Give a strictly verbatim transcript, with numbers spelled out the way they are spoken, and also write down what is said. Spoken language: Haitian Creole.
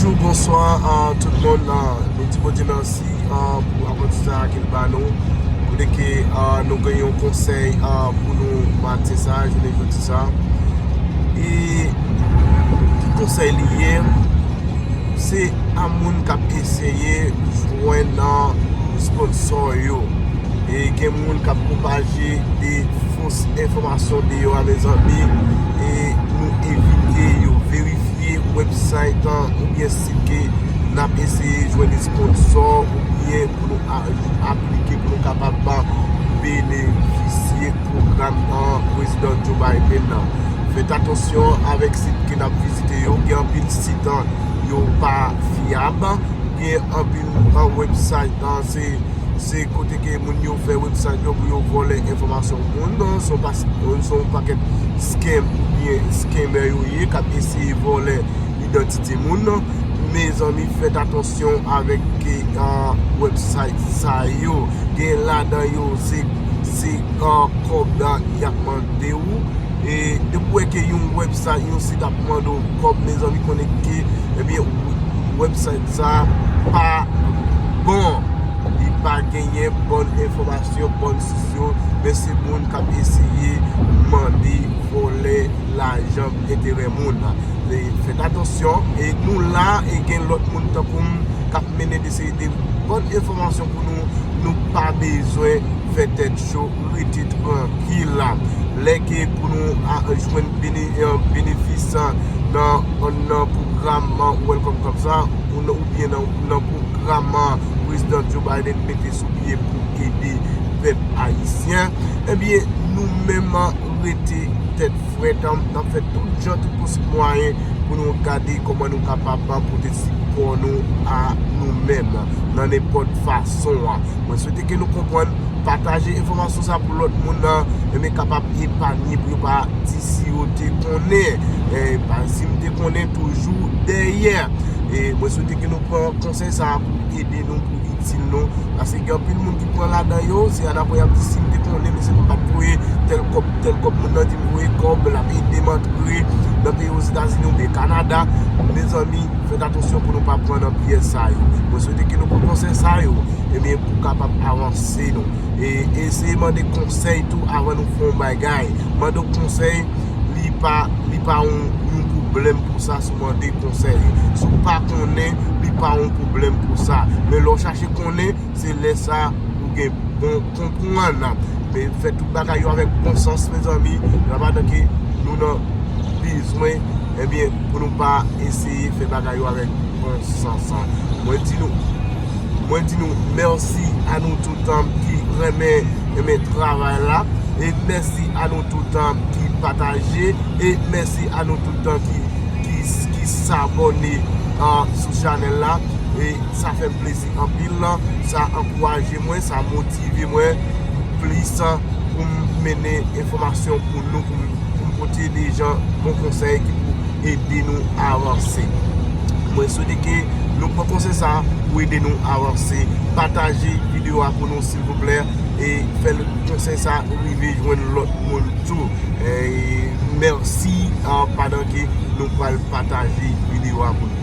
Bonjou, bonswa a tout moun. Ah, nou di Bondye mèsi, ah, pou aprantisaj ke l ba nou. Kote ke, ah, nou gen yon konsèy, ah, pou nou maten sa, jounen jodi sa. E ki konsèy li ye? Se a moun k ap eseye jwenn, ah, sponsò yo. E gen moun k ap pwopaje de fos enfòmasyon deyò a, mezanmi. E nou evite yo. Verifye website an oubyen sit ke n ap eseye jwenn sponsò oubyen pou nou a-, aplike pou nou kapab benefisye pwogram an prezidan Joe Biden nan. Fèt atansyon avèk sit ke n ap vizite yo. Gen anpil sit an, yo pa fyab. Gen anpil, an, website an, se, se kote ke moun yo fè website yo pou yo vòlè enfòmasyon moun. Se yon pa-, se yon pakèt scam oubyen scammer yo ye k ap eseye vòlè idantite moun. Mezanmi, fèt atansyon avèk, ah, website sa yo. Gen ladan yo, se, se, ah, kòb, ah, y ap mande ou. E depi w wè ke yon website, yon sit ap mande w kòb, mezanmi, konnen ke, ebyen, website sa pa bon. Li pa genyen bòn enfòmasyon, bòn sous yo, men se moun k ap eseye mande, vòlè lajan, enterè moun. E fèt atansyon, e nou la, e gen lòt moun tankou m k ap mennen de seri de bòn enfòmasyon pou nou, nou pa bezwen fè tèt cho, rete trankil la. Lè ke pou nou a, jwenn bene-, eh, benefis, ah, nan, nan pwogram, ah, Welcome Club sa, ou nan, oubyen nan, nan pwogram, ah, prezidan Joe Biden mete sou pye pou ede pèp ayisyen, ebyen, nou menm, ah, rete tèt frèt, ah, n ap fè tout jan, tout posib mwayen pou nou gade kòman nou kapab, ah, pote sipò nou a nou menm nan nenpòt fason, ah. Mwen swete ke nou konprann, pataje enfòmasyon sa pou lòt moun nan, ebyen, kapab epanye pou yo pa di si yo te konnen. E, pa, si m te konnen, toujou dèyè. E mwen swete ke nou pran konsèy sa pou ede nou, pou itil nou. Paske gen anpil moun ki pran ladan yo, se anapre y ap di si m te konnen, men se m pa t voye tèl kòb, tèl kòb, moun nan di m voye kòb, l ap ede m antre nan peyi Ozetazini oubyen Kanada. Mezanmi, fèt atansyon pou nou pa pran nan pyèj sa yo. Mwen swete ke nou pran konsèy sa yo, ebyen, pou kapab avanse nou. E eseye mande konsèy tou avan nou fè yon bagay. Mande yon konsèy, li pa, li pa yon, yon pwoblèm pou sa, si w mande konsèy. Si w pa konnen, li pa yon pwoblèm pou sa. Men lè w chache konnen, se lè sa ou gen bon konprann. Men fè tout bagay yo avèk bon sans, mezanmi. Nan padan ke nou nan bezwen, ebyen, pou nou pa eseye fè bagay yo avèk bon sans. Mwen di nou, mwen di nou mèsi a nou tout, ah, ki renmen, renmen travay la. E mèsi a nou tout, ah, ki pataje. E mèsi a nou tout, ah, ki, ki, ki sabòne, ah, sou chanèl la. E sa fè m plezi anpil, ah. Sa ankouraje mwen, sa motive mwen plis, ah, pou m mennen enfòmasyon pou nou, pou m, pou m pote de jan bon konsèy ki pou ede nou avanse. Mwen swete ke nou pran konsèy sa pou ede nou avanse. Pataje videyo a pou nou, silvouplè, e fè l, konsèy sa rive jwenn lòt moun tou. E mèsi, ah, pandan ke nou pral pataje videyo a pou nou.